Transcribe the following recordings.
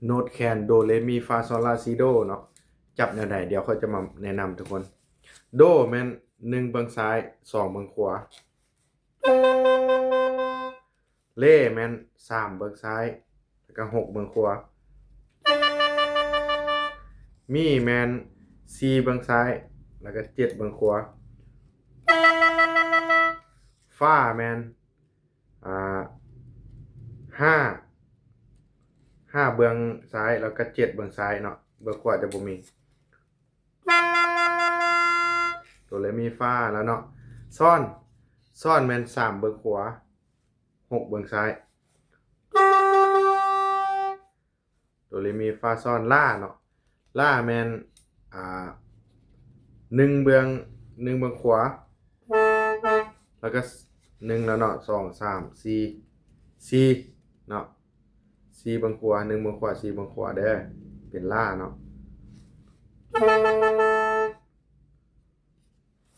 ໂນດແຄນ ໂດ ເຣ ມີ ຟາ ຊອນ ລາ ຊີ ໂດ ເນາະ. ຈັບແນວໃດ ດຽວຂ້ອຍຈະມາແນະນຳທຸກຄົນ. ໂດ ແມ່ນໜຶ່ງເບິ່ງຊ້າຍ ສອງເບິ່ງຂວາ. ເຣ ແມ່ນສາມເບິ່ງຊ້າຍ ແລ້ວກໍຫົກເບິ່ງຂວາ. ມີ ແມ່ນສີ່ເບິ່ງຊ້າຍ ແລ້ວກໍເຈັດເບິ່ງຂວາ. ຟາ ແມ່ນ ອ່າ ຫ້າ ຫ້າເບື້ອງຊ້າຍ ແລ້ວກໍເຈັດເບື້ອງຊ້າຍເນາະ, ເບື້ອງຂວາຈະບໍ່ມີ. ໂດ ເຣ ມີ ຟາ ແລ້ວເນາະ. ຊອນ ຊອນ ແມ່ນສາມເບື້ອງຂວາ ຫົກເບື້ອງຊ້າຍ. ໂດ ເຣ ມີ ຟາ ຊອນ ລາ ເນາະ. ລາ ແມ່ນ ອ່າ ໜຶ່ງເບື້ອງ ໜຶ່ງເບື້ອງຂວາ ແລ້ວກໍ ໜຶ່ງແລ້ວເນາະ ສອງ ສາມ ສີ່ ສີ່ເນາະ, ສີ່ເບື້ອງຂວາ ໜຶ່ງເບື້ອງຂວາ ສີ່ເບື້ອງຂວາເດີ ເປັນລາເນາະ.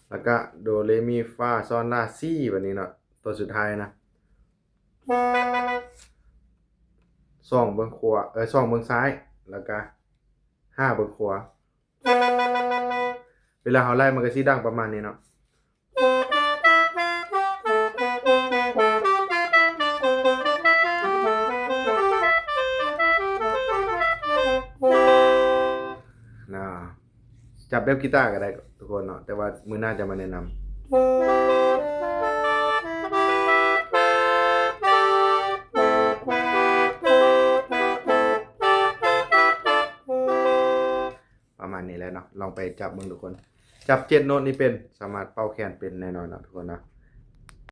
ແລ້ວກະ ໂດ ເຣ ມີ ຟາ ຊອນ ລາ ຊີ ບາດນີ້ເນາະ ຕົວສຸດທ້າຍນະ ສອງເບື້ອງຂວາ ເອີ ສອງເບື້ອງຊ້າຍ ແລ້ວກະຫ້າເບື້ອງຂວາ. ເວລາເຮົາໄລ່ມັນກໍຊິດັງປະມານນີ້ເນາະ. ນະ ຈັບແບບກີຕາກໍໄດ້ທຸກຄົນເນາະ, ແຕ່ວ່າມື້ໜ້າຈະມາແນະນຳ. ປະມານນີ້ແຫຼະເນາະ, ລອງໄປຈັບເບິ່ງທຸກຄົນ. ຈັບເຈັດໂນດນີ້ເປັນ, ສາມາດເປົ່າແຄນເປັນແນ່ນອນເນາະທຸກຄົນເນາະ.